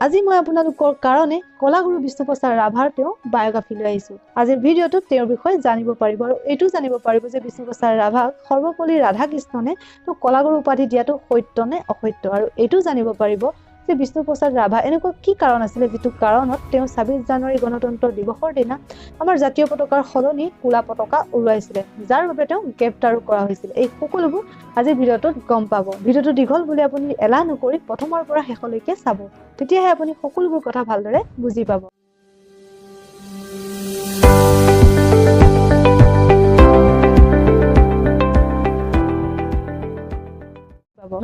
আজি মই আপোনালোকৰ কাৰণে কলাগুৰু বিষ্ণুপ্ৰসাদ ৰাভাৰ তেওঁ বায়'গ্ৰাফী লৈ আহিছোঁ। আজিৰ ভিডিঅ'টোত তেওঁৰ বিষয়ে জানিব পাৰিব আৰু এইটো জানিব পাৰিব যে বিষ্ণুপ্ৰসাদ ৰাভাক সৰ্বপল্লী ৰাধাকৃষ্ণনে তেওঁ কলাগুৰু উপাধি দিয়াটো সত্য নে অসত্য, আৰু এইটো জানিব পাৰিব যে বিষ্ণুপ্ৰসাদ ৰাভা এনেকুৱা কি কাৰণ আছিলে যিটো কাৰণত তেওঁ 26 জানুৱাৰী গণতন্ত্ৰ দিৱসৰ দিনা আমাৰ জাতীয় পতাকাৰ সলনি ক'লা পতাকা উৰুৱাইছিলে, যাৰ বাবে তেওঁ গ্ৰেপ্তাৰো কৰা হৈছিল। এই সকলোবোৰ আজিৰ ভিডিঅ'টোত গম পাব। ভিডিঅ'টো দীঘল বুলি আপুনি এলাহ নকৰি প্ৰথমৰ পৰা শেষলৈকে চাব, তেতিয়াহে আপুনি সকলোবোৰ কথা ভালদৰে বুজি পাব।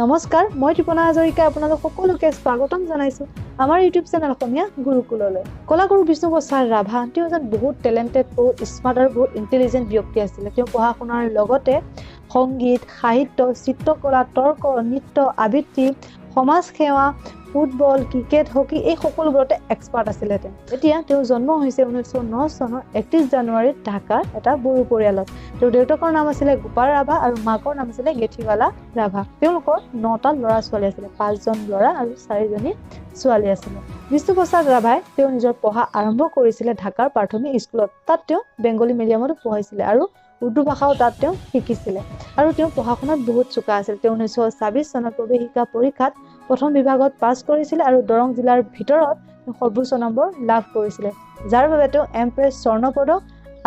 নমস্কাৰ, মই ত্ৰিপনা হাজৰিকাই আপোনালোক সকলোকে স্বাগতম জনাইছোঁ আমাৰ ইউটিউব চেনেল অসমীয়া গুৰুকুললৈ। কলাগুৰু বিষ্ণুপ্ৰসাদ ৰাভা তেওঁ এজন বহুত টেলেণ্টেড, বহুত স্মাৰ্ট আৰু বহুত ইণ্টেলিজেণ্ট ব্যক্তি আছিলে। তেওঁ পঢ়া শুনাৰ লগতে সংগীত, সাহিত্য, চিত্ৰকলা, তৰ্ক, নৃত্য, আবৃত্তি, সমাজ সেৱা, ফুটবল, ক্ৰিকেট, হকী এই সকলোবোৰতে এক্সপাৰ্ট আছিলে তেওঁ। এতিয়া তেওঁৰ জন্ম হৈছে 1909 চনৰ 31 জানুৱাৰীত ঢাকাৰ এটা বড়ো পৰিয়ালত। তেওঁৰ দেউতাকৰ নাম আছিলে গোপাল ৰাভা আৰু মাকৰ নাম আছিলে গেঠিবালা ৰাভা। তেওঁলোকৰ 9টা ল'ৰা ছোৱালী আছিলে, 5জন ল'ৰা আৰু 4জনী ছোৱালী আছিলে। বিষ্ণুপ্ৰসাদ ৰাভাই তেওঁ নিজৰ পঢ়া আৰম্ভ কৰিছিলে ঢাকাৰ প্ৰাথমিক স্কুলত। তাত তেওঁ বেংগলী মিডিয়ামতো পঢ়াইছিলে আৰু উৰ্দু ভাষাও তাত তেওঁ শিকিছিলে আৰু তেওঁ পঢ়া শুনাত বহুত চোকা আছিল। তেওঁ 1926 চনত প্ৰৱেশিকা পৰীক্ষাত প্ৰথম বিভাগত পাছ কৰিছিলে আৰু দৰং জিলাৰ ভিতৰত সৰ্বোচ্চ নম্বৰ লাভ কৰিছিলে, যাৰ বাবে তেওঁ এমপ্ৰেছ স্বৰ্ণ পদক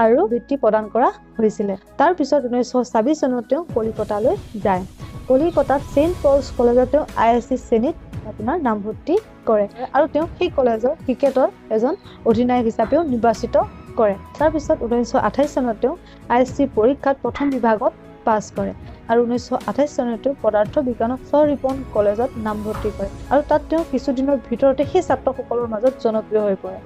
আৰু বৃত্তি প্ৰদান কৰা হৈছিলে। তাৰপিছত 1926 চনত তেওঁ কলিকতালৈ যায়। কলিকতাত ছেইণ্ট পলছ কলেজত তেওঁ ISC শ্ৰেণীত আপোনাৰ নামভৰ্তি কৰে আৰু তেওঁ সেই কলেজৰ ক্ৰিকেটৰ এজন অধিনায়ক হিচাপেও নিৰ্বাচিত কৰে। তাৰপিছত 1928 চনত তেওঁ ISC পৰীক্ষাত প্ৰথম বিভাগত পাছ কৰে আৰু 1928 চনত তেওঁ পদাৰ্থ বিজ্ঞানৰ ৰিপন কলেজত নামভৰ্তি কৰে আৰু তাত তেওঁ কিছুদিনৰ ভিতৰতে সেই ছাত্ৰসকলৰ মাজত জনপ্ৰিয় হৈ পৰে।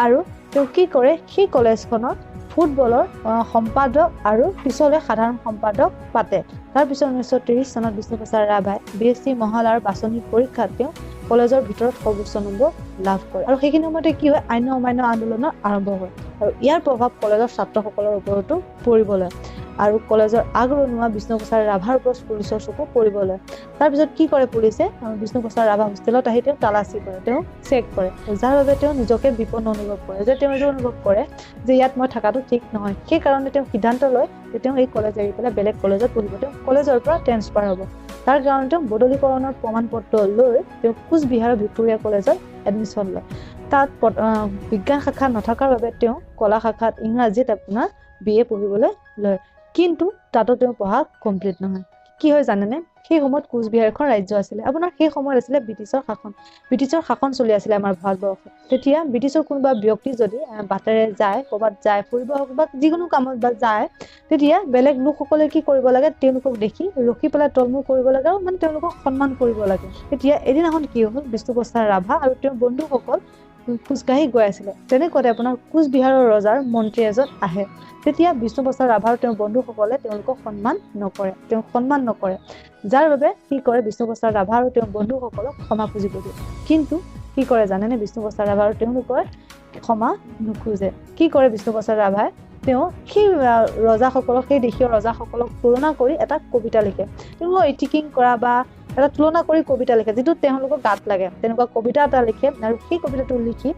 আৰু তেওঁ কি কৰে, সেই কলেজখনৰ ফুটবলৰ সম্পাদক আৰু পিছলৈ সাধাৰণ সম্পাদক পাতে। তাৰপিছত 1930 চনত বিষ্ণুপ্ৰসাদ ৰাভাই BSc মহালাৰ বাছনি পৰীক্ষাত তেওঁ কলেজৰ ভিতৰত সৰ্বোচ্চ নম্বৰ লাভ কৰে আৰু সেইখিনি সময়তে কি হয়, আইন অমান্য আন্দোলনৰ আৰম্ভ হয় আৰু ইয়াৰ প্ৰভাৱ কলেজৰ ছাত্ৰসকলৰ ওপৰতো পৰিব লয় আৰু কলেজৰ আগৰণুৱা বিষ্ণুপ্ৰসাদ ৰাভাৰ ওপৰত পুলিচৰ চকু পৰিব লয়। তাৰপিছত কি কৰে পুলিচে, বিষ্ণুপ্ৰসাদ ৰাভা হোষ্টেলত আহি তেওঁ তালাচী কৰে, তেওঁ চেক কৰে, যাৰ বাবে তেওঁ নিজকে বিপন্ন অনুভৱ কৰে, যে তেওঁ এইটো অনুভৱ কৰে যে ইয়াত মই থকাটো ঠিক নহয়। সেইকাৰণে তেওঁ সিদ্ধান্ত লয় যে তেওঁ এই কলেজ এৰি পেলাই বেলেগ কলেজত পঢ়িব, তেওঁ কলেজৰ পৰা ট্ৰেন্সফাৰ হ'ব। তাৰ কাৰণে তেওঁ বদলীকৰণৰ প্ৰমাণ পত্ৰ লৈ তেওঁ কোচবিহাৰৰ ভিক্টোৰিয়া কলেজত এডমিশ্যন লয়। তাত বিজ্ঞান শাখা নথকাৰ বাবে তেওঁ কলা শাখাত ইংৰাজীত আপোনাৰ BA পঢ়িবলৈ লয়, কিন্তু তাতো তেওঁ পঢ়া কমপ্লিট নহয়। কি হয় জানেনে, সেই সময়ত কোচবিহাৰ এখন ৰাজ্য আছিলে আপোনাৰ, সেই সময়ত আছিলে ব্ৰিটিছৰ শাসন, ব্ৰিটিছৰ শাসন চলি আছিলে আমাৰ ভাৰতবৰ্ষত। তেতিয়া ব্ৰিটিছৰ কোনোবা ব্যক্তি যদি বাটেৰে যায়, ক'ৰবাত যায়, ফুৰিব হওক বা যিকোনো কামত বা যায়, তেতিয়া বেলেগ লোকসকলে কি কৰিব লাগে, তেওঁলোকক দেখি ৰখি পেলাই তলমূৰ কৰিব লাগে আৰু মানে তেওঁলোকক সন্মান কৰিব লাগে। তেতিয়া এদিনাখন কি হ'ল, বিষ্ণুপ্ৰসাদ ৰাভা আৰু তেওঁৰ বন্ধুসকল খোজকাঢ়ি গৈ আছিলে, তেনেকুৱাতে আপোনাৰ কোচবিহাৰৰ ৰজাৰ মন্ত্ৰী এজন আহে। তেতিয়া বিষ্ণুপ্ৰসাদ ৰাভা আৰু তেওঁৰ বন্ধুসকলে তেওঁলোকক সন্মান নকৰে, তেওঁক সন্মান নকৰে, যাৰ বাবে কি কৰে, বিষ্ণুপ্ৰসাদ ৰাভা আৰু তেওঁৰ বন্ধুসকলক ক্ষমা খুজিব দিয়ে। কিন্তু কি কৰে জানেনে, বিষ্ণুপ্ৰসাদ ৰাভা আৰু তেওঁলোকৰ ক্ষমা নোখোজে। কি কৰে বিষ্ণুপ্ৰসাদ ৰাভাই, তেওঁ সেই ৰজাসকলক, সেই দেশীয় ৰজাসকলক তুলনা কৰি এটা কবিতা লিখে। তেওঁলোকক ইটিকিং কৰা বা এটা তুলনা কৰি কবিতা লিখে, যিটো তেওঁলোকৰ গাত লাগে তেনেকুৱা কবিতা এটা লিখে আৰু সেই কবিতাটো লিখি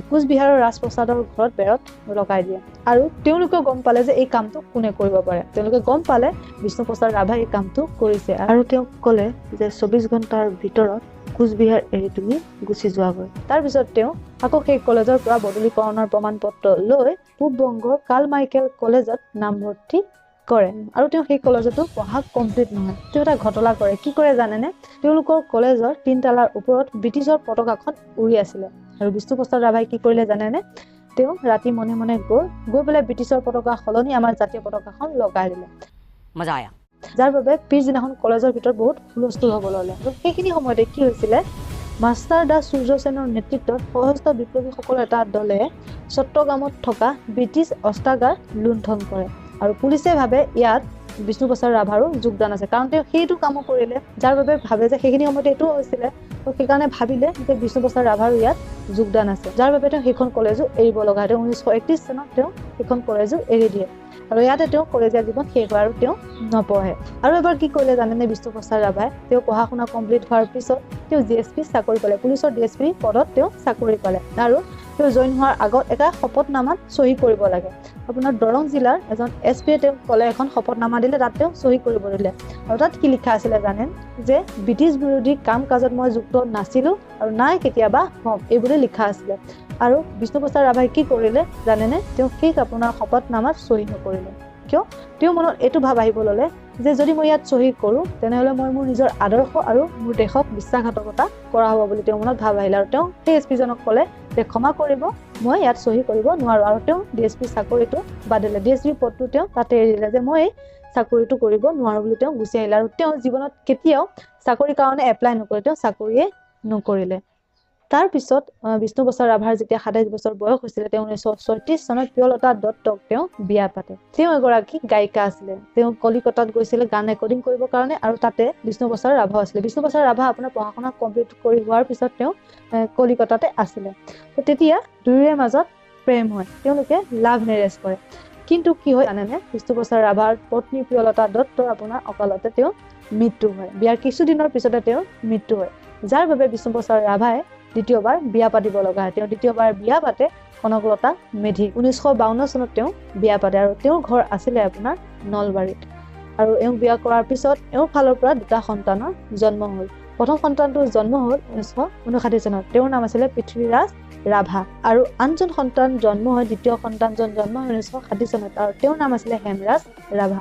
কোচবিহাৰৰ ৰাজপ্ৰসাদৰ ঘৰত বেৰত লগাই দিয়ে। আৰু তেওঁলোকে গম পালে যে এই কামটো কোনে কৰিব পাৰে, তেওঁলোকে গম পালে বিষ্ণুপ্ৰসাদ ৰাভাই এই কামটো কৰিছে আৰু তেওঁক ক'লে যে 24 ঘণ্টাৰ ভিতৰত কোচবিহাৰ এৰি তুমি গুচি যোৱাগৈ। তাৰপিছত তেওঁ আকৌ সেই কলেজৰ পৰা বদলীকৰণৰ প্ৰমাণ পত্ৰ লৈ পূব বংগৰ কাৰ্ল মাইকেল কলেজত নামভৰ্তি কৰে আৰু তেওঁ সেই কলেজতো পঢ়া কমপ্লিট নহয়। তেওঁ এটা ঘটনা কৰে, কি কৰে জানেনে, তেওঁলোকৰ কলেজৰ তিনতালাৰ ওপৰত ব্ৰিটিছৰ পতাকাখন উৰি আছিলে আৰু বিষ্ণুপ্ৰসাদ ৰাভাই কি কৰিলে জানেনে, তেওঁ ৰাতি মনে মনে গৈ পেলাই ব্ৰিটিছৰ পতাকা সলনি আমাৰ জাতীয় পতাকাখন লগাই দিলে। মজা আয়া। যাৰ বাবে পিছদিনাখন কলেজৰ ভিতৰত বহুত হুলস্থুল হ'ব ল'লে। আৰু সেইখিনি সময়তে কি হৈছিলে, মাষ্টাৰ দা সূৰ্য সেনৰ নেতৃত্বত সশস্ত্ৰ বিপ্লৱীসকলৰ এটা দলে চট্টগ্ৰামত থকা ব্ৰিটিছ অস্ত্ৰাগাৰ লুণ্ঠন কৰে আৰু পুলিচে ভাবে ইয়াত বিষ্ণুপ্ৰসাদ ৰাভাৰো যোগদান আছে, কাৰণ তেওঁ সেইটো কামো কৰিলে, যাৰ বাবে ভাবে যে সেইখিনি সময়তে এইটোও হৈছিলে, তো সেইকাৰণে ভাবিলে যে বিষ্ণুপ্ৰসাদ ৰাভাৰো ইয়াত যোগদান আছে, যাৰ বাবে তেওঁ সেইখন কলেজো এৰিব লগা হয়। তেওঁ 1931 চনত তেওঁ সেইখন কলেজো এৰি দিয়ে আৰু ইয়াতে তেওঁ কলেজীয়া জীৱন শেষ হয় আৰু তেওঁ নপঢ়ে। আৰু এবাৰ কি কৰিলে জানেনে বিষ্ণুপ্ৰসাদ ৰাভাই? তেওঁ পঢ়া শুনা কমপ্লিট হোৱাৰ পিছত তেওঁ ডি এছ পি চাকৰি পালে, পুলিচৰ ডি এছ পি পদত তেওঁ চাকৰি পালে। আৰু তেওঁ জইন হোৱাৰ আগত এটা শপতনামাত চহী কৰিব লাগে। আপোনাৰ দৰং জিলাৰ এজন এছ পিয়ে তেওঁক ক'লে, এখন শপতনামা দিলে, তাত তেওঁ চহী কৰিব দিলে। আৰু তাত কি লিখা আছিলে জানেন? যে ব্ৰিটিছ বিৰোধী কাম কাজত মই যুক্ত নাছিলোঁ আৰু নাই কেতিয়াবা হ'ম, এই বুলি লিখা আছিলে। আৰু বিষ্ণুপ্ৰসাদ ৰাভাই কি কৰিলে জানেনে? তেওঁ সেই আপোনাৰ শপতনামাত চহী নকৰিলে। কিয়? তেওঁৰ মনত এইটো ভাৱ আহিব ল'লে যে যদি মই ইয়াত চহী কৰোঁ তেনেহ'লে মই মোৰ নিজৰ আদৰ্শ আৰু মোৰ দেশক বিশ্বাসঘাতকতা কৰা হ'ব বুলি তেওঁৰ মনত ভাৱ আহিলে। আৰু তেওঁ সেই এছ পিজনক ক'লে যে ক্ষমা কৰিব, মই ইয়াত চহী কৰিব নোৱাৰোঁ। আৰু তেওঁ ডি এছ পি চাকৰিটো বাদ দিলে, ডি এছ পি পদটো তেওঁ তাতে এৰি দিলে যে মই এই চাকৰিটো কৰিব নোৱাৰোঁ বুলি তেওঁ গুচি আহিলে। আৰু তেওঁ জীৱনত কেতিয়াও চাকৰিৰ কাৰণে এপ্লাই নকৰে, তেওঁ চাকৰিয়ে নকৰিলে। তাৰপিছত বিষ্ণুপ্ৰসাদ ৰাভাৰ যেতিয়া 27 বছৰ বয়স হৈছিলে, তেওঁ 1936 চনত প্ৰিয়লতা দত্তক তেওঁ বিয়া পাতে। তেওঁ এগৰাকী গায়িকা আছিলে। তেওঁ কলিকতাত গৈছিলে গান ৰেকৰ্ডিং কৰিবৰ কাৰণে আৰু তাতে বিষ্ণুপ্ৰসাদ ৰাভাও আছিলে। বিষ্ণুপ্ৰসাদ ৰাভা আপোনাৰ পঢ়া শুনা কমপ্লিট কৰি হোৱাৰ পিছত তেওঁ কলিকতাতে আছিলে। তেতিয়া দুয়োৰে মাজত প্ৰেম হয়, তেওঁলোকে লাভ মেৰেজ কৰে। কিন্তু কি হয় জানেনে? বিষ্ণুপ্ৰসাদ ৰাভাৰ পত্নী প্ৰিয়লতা দত্তৰ আপোনাৰ অকালতে তেওঁ মৃত্যু হয়। বিয়াৰ কিছুদিনৰ পিছতে তেওঁৰ মৃত্যু হয়, যাৰ বাবে বিষ্ণুপ্ৰসাদ ৰাভাই দ্বিতীয়বাৰ বিয়া পাতিব লগা হয়। তেওঁ দ্বিতীয়বাৰ বিয়া পাতে কনকলতা মেধি। 1952 চনত তেওঁ বিয়া পাতে আৰু তেওঁৰ ঘৰ আছিলে আপোনাৰ নলবাৰীত। আৰু এওঁ বিয়া কৰাৰ পিছত এওঁৰ ফালৰ পৰা দুটা সন্তানৰ জন্ম হ'ল। প্ৰথম সন্তানটোৰ জন্ম হ'ল 1959 চনত, তেওঁৰ নাম আছিলে পৃথ্বীৰাজ ৰাভা। আৰু আনজন সন্তান জন্ম হয়, দ্বিতীয় সন্তানজন জন্ম হয় 1960 চনত আৰু তেওঁৰ নাম আছিলে হেমৰাজ ৰাভা।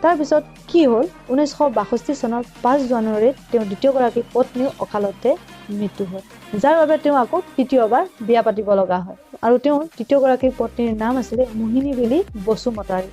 তাৰপিছত কি হ'ল, 1962 চনৰ 5 জানুৱাৰীত তেওঁ দ্বিতীয়গৰাকী পত্নীও অকালতে মৃত্যু হয়, যাৰ বাবে তেওঁ আকৌ তৃতীয়বাৰ বিয়া পাতিব লগা হয়। আৰু তেওঁৰ তৃতীয়গৰাকী পত্নীৰ নাম আছিলে মোহিনী বেলি বসুমতাৰী।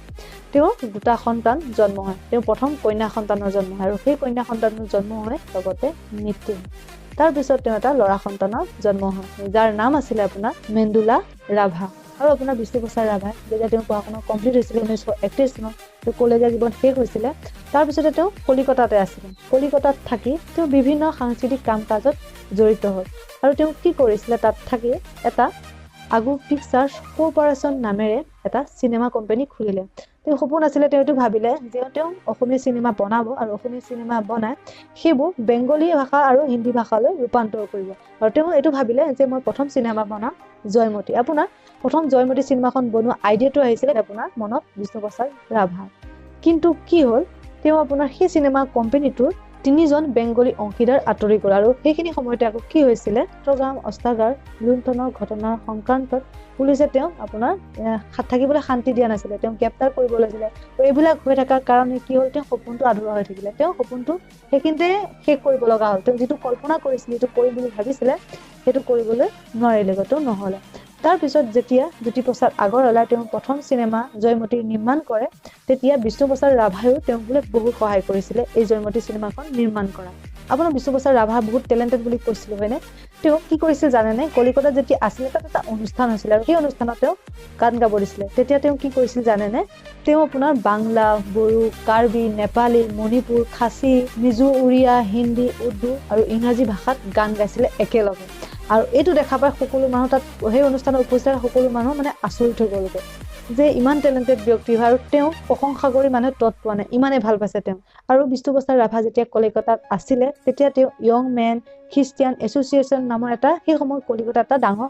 তেওঁৰ দুটা সন্তান জন্ম হয়। তেওঁ প্ৰথম কন্যা সন্তানৰ জন্ম হয় আৰু সেই কন্যা সন্তানৰ জন্ম হয় লগতে মৃত্যু হয়। তাৰপিছত তেওঁ এটা ল'ৰা সন্তানৰ জন্ম হয়, যাৰ নাম আছিলে আপোনাৰ মেণ্ডুলা ৰাভা। আৰু আপোনাৰ বিষ্ণুপ্ৰসাদ ৰাভাই যেতিয়া তেওঁ পঢ়া শুনা কমপ্লিট হৈছিলে 1931 চনত, তেওঁ কলেজীয়া জীৱন শেষ হৈছিলে। তাৰপিছতে তেওঁ কলিকতাতে আছিলে। কলিকতাত থাকি তেওঁ বিভিন্ন সাংস্কৃতিক কাম কাজত জড়িত হ'ল। আৰু তেওঁ কি কৰিছিলে, তাত থাকি এটা আগু পিকচাৰ্ছ কৰ্পৰেশ্যন নামেৰে এটা চিনেমা কোম্পানী খুলিলে। তেওঁ সপোন আছিলে, তেওঁ এইটো ভাবিলে যে তেওঁ অসমীয়া চিনেমা বনাব আৰু অসমীয়া চিনেমা বনাই সেইবোৰ বেংগলী ভাষা আৰু হিন্দী ভাষালৈ ৰূপান্তৰ কৰিব। আৰু তেওঁ এইটো ভাবিলে যে মই প্ৰথম চিনেমা বনাম জয়মতী। আপোনাৰ প্ৰথম জয়মতী চিনেমাখন বনোৱা আইডিয়াটো আহিছিলে আপোনাৰ মনত বিষ্ণুপ্ৰসাদ ৰাভা। কিন্তু কি হ'ল, তেওঁ আপোনাৰ সেই চিনেমা কোম্পানীটোৰ তিনিজন বেংগলী অংশীদাৰ আঁতৰি গ'ল। আৰু সেইখিনি সময়তে আকৌ কি হৈছিলে, চট্টগ্ৰাম অস্ত্ৰাগাৰ লুণ্ঠনৰ ঘটনাৰ সংক্ৰান্তত পুলিচে তেওঁক আপোনাৰ থাকিবলৈ শান্তি দিয়া নাছিলে, তেওঁক গ্ৰেপ্তাৰ কৰিব লৈছিলে। এইবিলাক হৈ থকাৰ কাৰণে কি হ'ল, তেওঁ সপোনটো আধৰুৱা হৈ থাকিলে। তেওঁ সপোনটো সেইখিনিতে শেষ কৰিব লগা হ'ল। তেওঁ যিটো কল্পনা কৰিছিলে, যিটো কৰিম বুলি ভাবিছিলে, সেইটো কৰিবলৈ নোৱাৰিলেগৈ, তেওঁ নহ'লে। তাৰপিছত যেতিয়া জ্যোতিপ্ৰসাদ আগৰৱালাই তেওঁৰ প্ৰথম চিনেমা জয়মতী নিৰ্মাণ কৰে, তেতিয়া বিষ্ণুপ্ৰসাদ ৰাভায়ো তেওঁক বোলে বহুত সহায় কৰিছিলে এই জয়মতী চিনেমাখন নিৰ্মাণ কৰা। আপোনাৰ বিষ্ণুপ্ৰসাদ ৰাভা বহুত টেলেণ্টেড বুলি কৈছিলোঁ হয়নে? তেওঁ কি কৰিছিল জানেনে? কলিকতাত যেতিয়া আছিলে তাত এটা অনুষ্ঠান হৈছিলে আৰু সেই অনুষ্ঠানত তেওঁ গান গাব দিছিলে। তেতিয়া তেওঁ কি কৰিছিল জানেনে? তেওঁ আপোনাৰ বাংলা, বড়ো, কাৰ্বি, নেপালী, মণিপুৰ, খাচী, মিজো, উৰিয়া, হিন্দী, উৰ্দু আৰু ইংৰাজী ভাষাত গান গাইছিলে একেলগে। আৰু এইটো দেখা পাই সকলো মানুহ তাত সেই অনুষ্ঠানত উপস্থিত সকলো মানুহ মানে আচৰিত হৈ গ'লগৈ যে ইমান টেলেণ্টেড ব্যক্তি হয়। আৰু তেওঁ প্ৰশংসা কৰি মানুহে তত পোৱা নাই, ইমানেই ভাল পাইছে তেওঁ। আৰু বিষ্ণুপ্ৰসাদ ৰাভা যেতিয়া কলিকতাত আছিলে, তেতিয়া তেওঁ য়ং মেন খ্ৰীষ্টিয়ান এছ'চিয়েশ্যন নামৰ এটা সেই সময়ত কলিকতাত এটা ডাঙৰ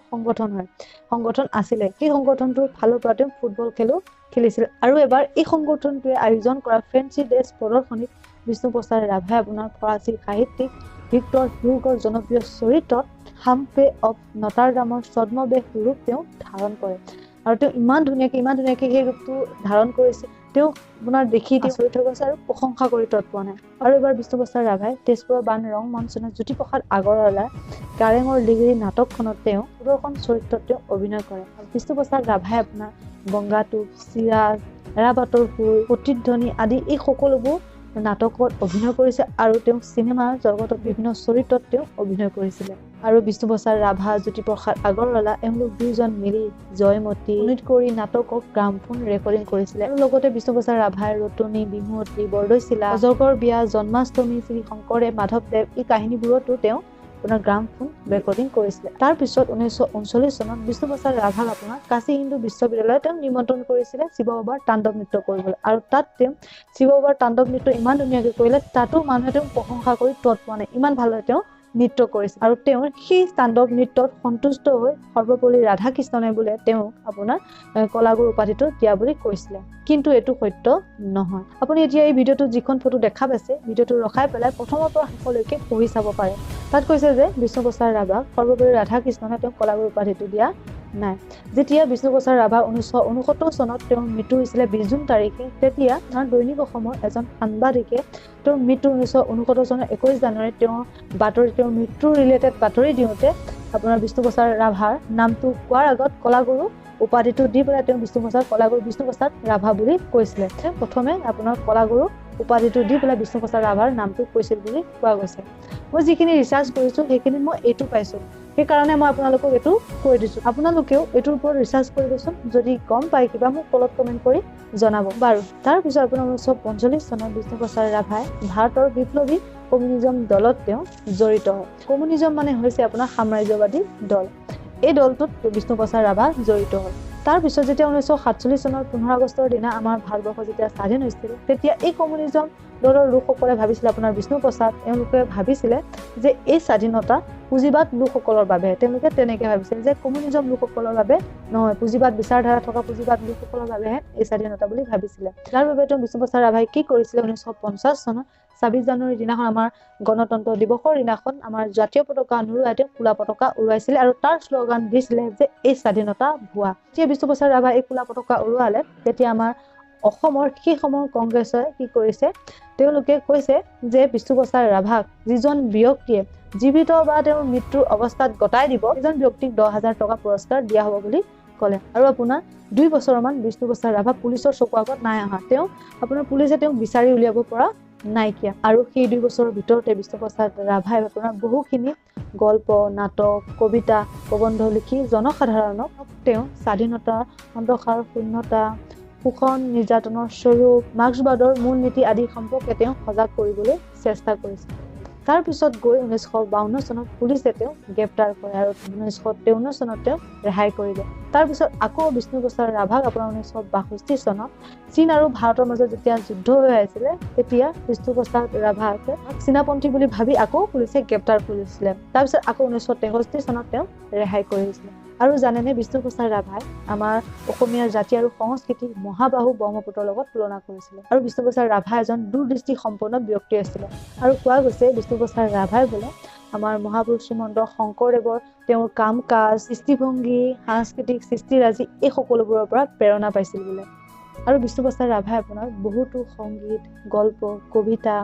সংগঠন আছিলে। সেই সংগঠনটোৰ ফালৰ পৰা তেওঁ ফুটবল খেলো খেলিছিল। আৰু এবাৰ এই সংগঠনটোৱে আয়োজন কৰা ফেঞ্চি ড্ৰেছ প্ৰদৰ্শনীত বিষ্ণুপ্ৰসাদ ৰাভাই আপোনাৰ ফৰাচী সাহিত্যিক ভিক্টৰ হিউগৰ জনপ্ৰিয় চৰিত্ৰত হাম্পে অফ নটাৰডামৰ ছদ্মবেশ ৰূপ তেওঁ ধাৰণ কৰে। আৰু তেওঁ ইমান ধুনীয়াকে সেই ৰূপটো ধাৰণ কৰিছে, তেওঁ আপোনাৰ দেখি আচৰিত হৈ গৈছে আৰু প্ৰশংসা কৰি তত পোৱা নাই। আৰু এবাৰ বিষ্ণুপ্ৰসাদ ৰাভাই তেজপুৰৰ বান ৰং মঞ্চনত জ্যোতিপ্ৰসাদ আগৰৱালাৰ কাৰেঙৰ লিগিৰী নাটকখনত তেওঁ সুদৰ্শন চৰিত্ৰত তেওঁ অভিনয় কৰে। বিষ্ণুপ্ৰসাদ ৰাভাই আপোনাৰ গংগাটোপ, চিৰাজ, এৰাবাটৰ সুৰ, প্ৰতিধ্বনি আদি এই সকলোবোৰ নাটকত অভিনয় কৰিছে আৰু তেওঁ চিনেমা জগতত বিভিন্ন চৰিত্ৰত তেওঁ অভিনয় কৰিছিলে। আৰু বিষ্ণুপ্ৰসাদ ৰাভা, জ্যোতিপ্ৰসাদ আগৰৱালা এওঁলোক দুয়োজন মিলি জয়মতী কৰি নাটকক গ্ৰামফোন ৰেকৰ্ডিং কৰিছিলে। আৰু লগতে বিষ্ণুপ্ৰসাদ ৰাভাই ৰতনী, বিহুৱতী, বৰদৈচিলা, অজগৰ বিয়া, জন্মাষ্টমী, শ্ৰী শংকৰদেৱ, মাধৱদেৱ এই কাহিনীবোৰতো তেওঁ আপোনাৰ গ্ৰামফোন ৰেকৰ্ডিং কৰিছিলে। তাৰপিছত 1939 চনত বিষ্ণুপ্ৰসাদ ৰাভাক আপোনাৰ কাশী হিন্দু বিশ্ববিদ্যালয়ত তেওঁ নিমন্ত্ৰণ কৰিছিলে শিৱ বাবাৰ তাণ্ডৱ নৃত্য কৰিবলৈ। আৰু তাত তেওঁ শিৱ বাবাৰ তাণ্ডৱ নৃত্য ইমান ধুনীয়াকৈ কৰিলে, তাতো মানুহে তেওঁক প্ৰশংসা কৰি তত পোৱা নাই, ইমান ভালদৰে তেওঁ নৃত্য কৰিছিল। আৰু তেওঁৰ সেই তাণ্ডৱ নৃত্যত সন্তুষ্ট হৈ সৰ্বপল্লী ৰাধাকৃষ্ণনে বোলে তেওঁক আপোনাৰ কলাগুৰু উপাধিটো দিয়া বুলি কৈছিলে, কিন্তু এইটো সত্য নহয়। আপুনি এতিয়া এই ভিডিঅ'টোত যিখন ফটো দেখা পাইছে, ভিডিঅ'টো ৰখাই পেলাই প্ৰথমৰ পৰা শেষলৈকে পঢ়ি চাব পাৰে। তাত কৈছে যে বিষ্ণুপ্ৰসাদ ৰাভাক সৰ্বপল্লী ৰাধাকৃষ্ণনে তেওঁক কলাগুৰু উপাধিটো দিয়া নাই। যেতিয়া বিষ্ণুপ্ৰসাদ ৰাভা 1969 চনত তেওঁৰ মৃত্যু হৈছিলে 20 জুন তাৰিখে, তেতিয়া দৈনিক অসমৰ এজন সাংবাদিকে তেওঁৰ মৃত্যু 1969 চনৰ 21 জানুৱাৰীত তেওঁৰ বাতৰি, তেওঁৰ মৃত্যুৰ ৰিলেটেড বাতৰি দিওঁতে আপোনাৰ বিষ্ণুপ্ৰসাদ ৰাভাৰ নামটো কোৱাৰ আগত কলাগুৰু উপাধিটো দি পেলাই তেওঁ বিষ্ণুপ্ৰসাদ কলাগুৰু বিষ্ণুপ্ৰসাদ ৰাভা বুলি কৈছিলে। প্ৰথমে আপোনাৰ কলাগুৰু উপাধিটো দি পেলাই বিষ্ণুপ্ৰসাদ ৰাভাৰ নামটো কৈছিল বুলি কোৱা গৈছে। মই যিখিনি ৰিচাৰ্চ কৰিছোঁ সেইখিনিত মই এইটো পাইছোঁ, সেইকাৰণে মই আপোনালোকক এইটো কৈ দিছোঁ। আপোনালোকেও এইটোৰ ওপৰত ৰিচাৰ্চ কৰিবচোন, যদি গম পায় কিবা মোক তলত কমেণ্ট কৰি জনাব। বাৰু, তাৰপিছত আপোনাৰ 1945 চনত বিষ্ণুপ্ৰসাদ ৰাভাই ভাৰতৰ বিপ্লৱী কমিউনিজম দলত তেওঁ জড়িত হয়। কমিউনিজম মানে হৈছে আপোনাৰ সাম্ৰাজ্যবাদী দল। এই দলটোত বিষ্ণুপ্ৰসাদ ৰাভা জড়িত হ'ল। তাৰপিছত যেতিয়া 1947 চনৰ 15 আগষ্টৰ দিনা আমাৰ ভাৰতবৰ্ষ যেতিয়া স্বাধীন হৈছিল, তেতিয়া এই কমিউনিজম দলৰ লোকসকলে ভাবিছিলে, আপোনাৰ বিষ্ণুপ্ৰসাদ এওঁলোকে ভাবিছিলে যে এই স্বাধীনতা পুঁজিবাদ লোকসকলৰ বাবে। তেওঁলোকে তেনেকৈ ভাবিছিল যে কমিউনিজম লোকসকলৰ বাবে নহয়, পুঁজিবাদ বিচাৰধাৰা থকা পুঁজিবাদ লোকসকলৰ বাবেহে এই স্বাধীনতা বুলি ভাবিছিলে। যাৰ বাবে তেওঁ বিষ্ণুপ্ৰসাদ ৰাভাই কি কৰিছিলে, 1950 চনত 26 জানুৱাৰীৰ দিনাখন আমাৰ গণতন্ত্ৰ দিৱসৰ দিনাখন আমাৰ জাতীয় পতাকা নুৰুৱাই তেওঁ ক'লা পতাকা উৰুৱাইছিলে আৰু তাৰ শ্লোগান দিছিলে যে এই স্বাধীনতা ভুৱা। যেতিয়া বিষ্ণুপ্ৰসাদ ৰাভাই এই ক'লা পতাকা উৰুৱালে, তেতিয়া আমাৰ অসমৰ সেই সময়ৰ কংগ্ৰেছে কি কৰিছে, তেওঁলোকে কৈছে যে বিষ্ণুপ্ৰসাদ ৰাভাক যিজন ব্যক্তিয়ে জীৱিত বা তেওঁৰ মৃত্যুৰ অৱস্থাত গতাই দিব, সেইজন ব্যক্তিক 10,000 টকা পুৰস্কাৰ দিয়া হ'ব বুলি ক'লে। আৰু আপোনাৰ 2 বছৰমান বিষ্ণুপ্ৰসাদ ৰাভা পুলিচৰ চকু আগত নাই অহা, তেওঁ আপোনাৰ পুলিচে তেওঁক বিচাৰি উলিয়াব পৰা নাইকিয়া। আৰু সেই 2 বছৰৰ ভিতৰতে বিষ্ণুপ্ৰসাদ ৰাভাই আপোনাৰ বহুখিনি গল্প, নাটক, কবিতা, প্ৰবন্ধ লিখি জনসাধাৰণক তেওঁ স্বাধীনতা, অন্ধকাৰ, শূন্যতা, শোষণ নিৰ্যাতনৰ স্বৰূপ, মাৰ্ক্সবাদৰ মূল নীতি আদি সম্পৰ্কে তেওঁ সজাগ কৰিবলৈ চেষ্টা কৰিছিল। তাৰপিছত গৈ 1952 চনত পুলিচে তেওঁক গ্ৰেপ্তাৰ কৰে আৰু 1953 চনত তেওঁক ৰেহাই কৰিলে। তাৰপিছত আকৌ বিষ্ণুপ্ৰসাদ ৰাভাক আপোনাৰ 1962 চনত চীন আৰু ভাৰতৰ মাজত যেতিয়া যুদ্ধ হৈ আছিলে, তেতিয়া বিষ্ণুপ্ৰসাদ ৰাভাক চীনাপন্থী বুলি ভাবি আকৌ পুলিচে গ্ৰেপ্তাৰ কৰিছিলে। তাৰপিছত আকৌ 1963 চনত তেওঁক ৰেহাই কৰিছিলে। আৰু জানেনে, বিষ্ণুপ্ৰসাদ ৰাভাই আমাৰ অসমীয়া জাতি আৰু সংস্কৃতি মহাবাহু ব্ৰহ্মপুত্ৰৰ লগত তুলনা কৰিছিলে। আৰু বিষ্ণুপ্ৰসাদ ৰাভা এজন দূৰদৃষ্টি সম্পন্ন ব্যক্তি আছিলে। আৰু কোৱা গৈছে বিষ্ণুপ্ৰসাদ ৰাভাই বোলে আমাৰ মহাপুৰুষ শ্ৰীমন্ত শংকৰদেৱৰ তেওঁৰ কাম কাজ, দৃষ্টিভংগী, সাংস্কৃতিক সৃষ্টিৰাজি এই সকলোবোৰৰ পৰা প্ৰেৰণা পাইছিল বোলে। আৰু বিষ্ণুপ্ৰসাদ ৰাভাই আপোনাৰ বহুতো সংগীত, গল্প, কবিতা,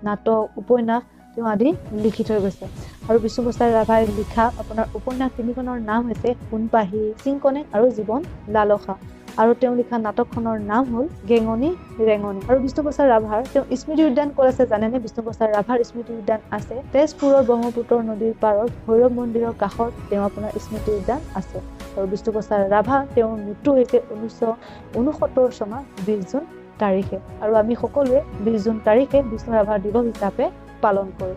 নাটক, উপন্যাস তেওঁ আদি লিখি থৈ গৈছে। আৰু বিষ্ণুপ্ৰসাদ ৰাভাই লিখা আপোনাৰ উপন্যাস 3খনৰ নাম হৈছে সোণপাহী, চিংকনে আৰু জীৱন লালসা। আৰু তেওঁ লিখা নাটকখনৰ নাম হ'ল গেঙনি ৰেঙনি। আৰু বিষ্ণুপ্ৰসাদ ৰাভাৰ তেওঁ স্মৃতি উদ্যান ক'ত আছে জানেনে? বিষ্ণুপ্ৰসাদ ৰাভাৰ স্মৃতি উদ্যান আছে তেজপুৰৰ ব্ৰহ্মপুত্ৰ নদীৰ পাৰত ভৈৰৱ মন্দিৰৰ কাষত তেওঁ আপোনাৰ স্মৃতি উদ্যান আছে। আৰু বিষ্ণুপ্ৰসাদ ৰাভা তেওঁৰ মৃত্যু হৈছে 1969 চনৰ 20 জুন তাৰিখে। আৰু আমি সকলোৱে 20 জুন তাৰিখে বিষ্ণু ৰাভাৰ দিৱস হিচাপে পালন কৰোঁ।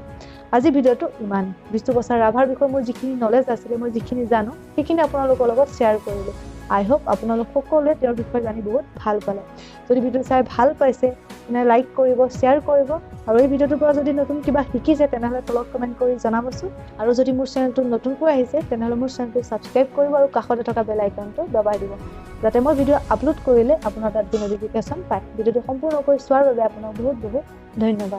আজি ভিডিঅ'টো ইমান। বিষ্ণুপ্ৰসাদ ৰাভাৰ বিষয়ে মোৰ যিখিনি নলেজ আছিলে, মই যিখিনি জানো সেইখিনি আপোনালোকৰ লগত শ্বেয়াৰ কৰিলোঁ। আই হোপ আপোনালোক সকলোৱে তেওঁৰ বিষয়ে জানি বহুত ভাল পালে। যদি ভিডিঅ'টো চাই ভাল পাইছে তেনে লাইক কৰিব, শ্বেয়াৰ কৰিব আৰু এই ভিডিঅ'টোৰ পৰা যদি নতুন কিবা শিকিছে তেনেহ'লে তলত কমেণ্ট কৰি জনাবচোন। আৰু যদি মোৰ চেনেলটো নতুনকৈ আহিছে তেনেহ'লে মোৰ চেনেলটো ছাবস্ক্ৰাইব কৰিব আৰু কাষতে থকা বেল আইকনটো দবাই দিব, যাতে মই ভিডিঅ' আপলোড কৰিলে আপোনাৰ তাত নটিফিকেশ্যন পায়। ভিডিঅ'টো সম্পূৰ্ণকৈ চোৱাৰ বাবে আপোনাক বহুত বহুত ধন্যবাদ।